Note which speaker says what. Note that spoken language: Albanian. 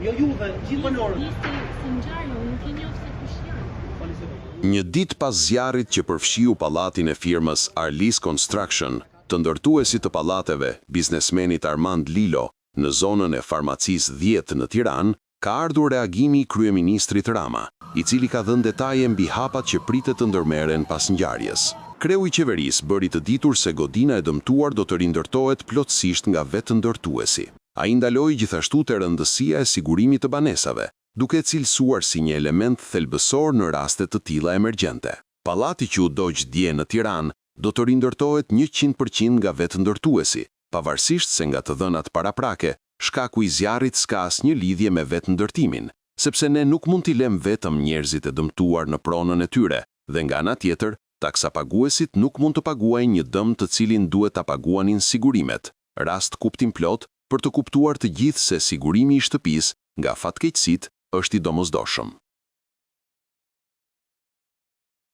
Speaker 1: Jo juve, gjithë banorët.
Speaker 2: Di si, si ngjarje, unë nuk e njoh se kush janë.
Speaker 1: Falni sekondë.
Speaker 3: Një ditë pas zjarrit që përfshiu pallatin e firmës Arlis Construction, të ndërtuesit të pallateve, biznesmenit Armand Lilo, në zonën e Farmacisë dhjetë në Tiranë, ka ardhur reagimi i kryeministrit Rama, i cili ka dhënë detaje mbi hapat që pritet të ndërmerren pas ngjarjes. Kreu i qeverisë bëri të ditur se godina e dëmtuar do të rindërtohet plotësisht nga vetë ndërtuesi. Ai ndaloi gjithashtu te rëndësia e sigurimit të banesave, duke e cilësuar si një element thelbësor në raste të tilla emergjente. Pallati që u dogj dje në Tiranë do të rindërtohet 100% nga vetë ndërtuesi, pavarësisht se nga të dhënat paraprake, shkaku i zjarrit s'ka asnjë lidhje me vetë ndërtimin, sepse ne nuk mund t'i lemë vetëm njerëzit e dëmtuar në pronën e tyre dhe nga ana tjetër, taksapaguesit nuk mund të paguajnë një dëm të cilin duhet ta paguanin sigurimet, rast kuptimplotë për të kuptuar të gjithë se sigurimi i shtëpisë nga fatkeqësitë është i domosdoshëm.